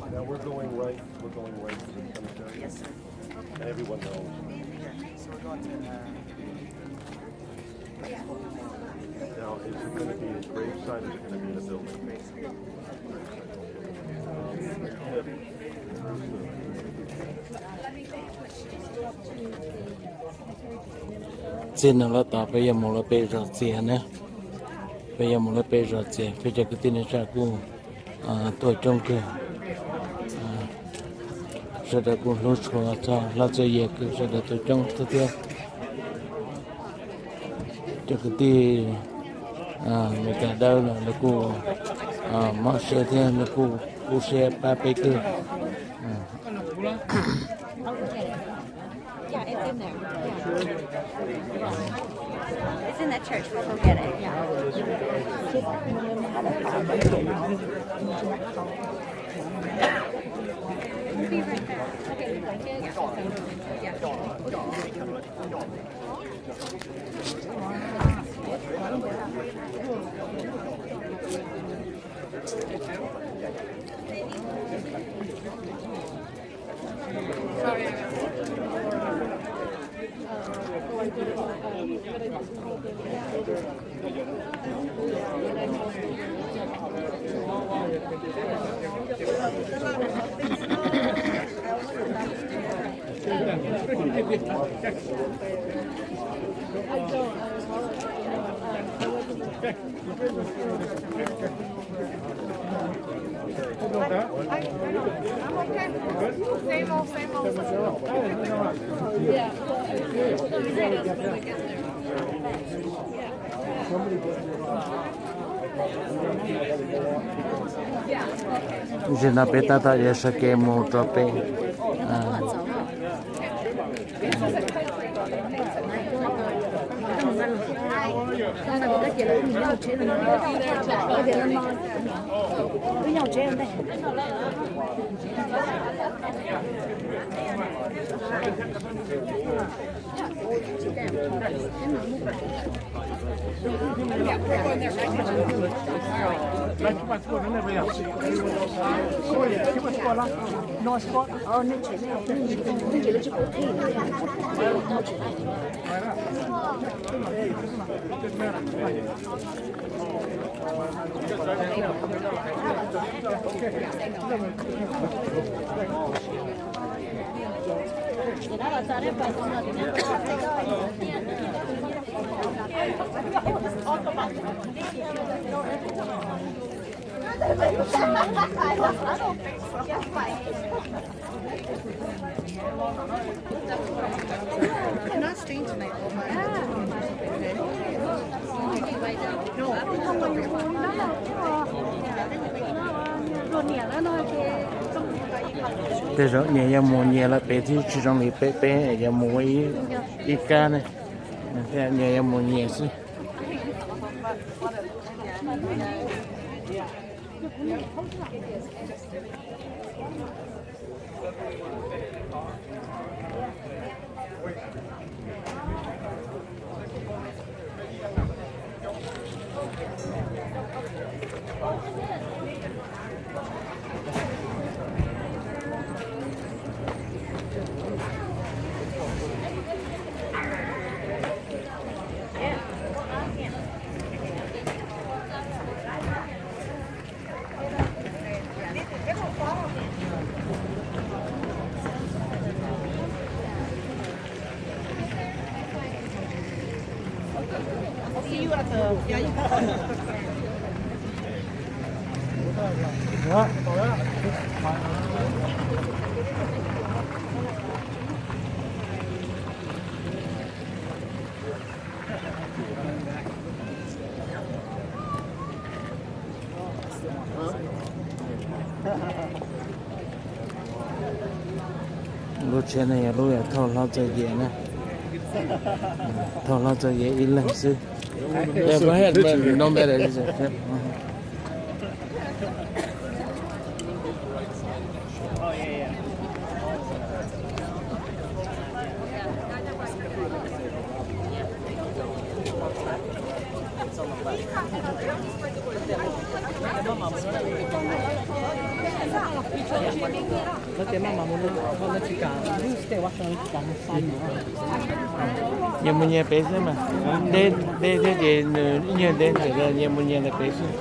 Now we're going right, we're going right to the cemetery. Yes, sir. And everyone knows. Yeah, so we're going to, uh, Now, is it going to be a gravesite or is it going to be in a building? Txij no los tom peb yuav mus lawv peb zos txias na. Peb yuav mus lawv peb zos txias, peb cov kwv tij neej tsa kuj tuaj coob kawg. Sawv daws kuj hlub tshua txog hlob txog yawg kawg, sawv daws tuaj coob kawg thiab. Cov kwv tij Meskas dawb los lawv kuj mob siab thiab lawv kuj kub siab pab peb kawg. Yeah, it's in there. Yeah. It's in that church. We'll go get it. Yeah. We'll be right back. Okay, you like it? Yeah. Yeah. Same old, same old. Tam sim no peb tab tom yuav sawv kev mus rau pem. Tej zaum nyias yuav mus nyias lawm pem xwb, tsis zoo li peb, peb yuav mus ib, ib kab ne, thiaj nyias yuav mus nyias xwb. Lub tsheb no yog lub thauj hlob Txawj Yias na. Thauj hlob Txawj Yias ib leeg xwb. Nyias mus nyias pem xwb mas. Deb, deb thiab ces nws ib nyuag deb ntawm nyias mus nyias lawm pem xwb.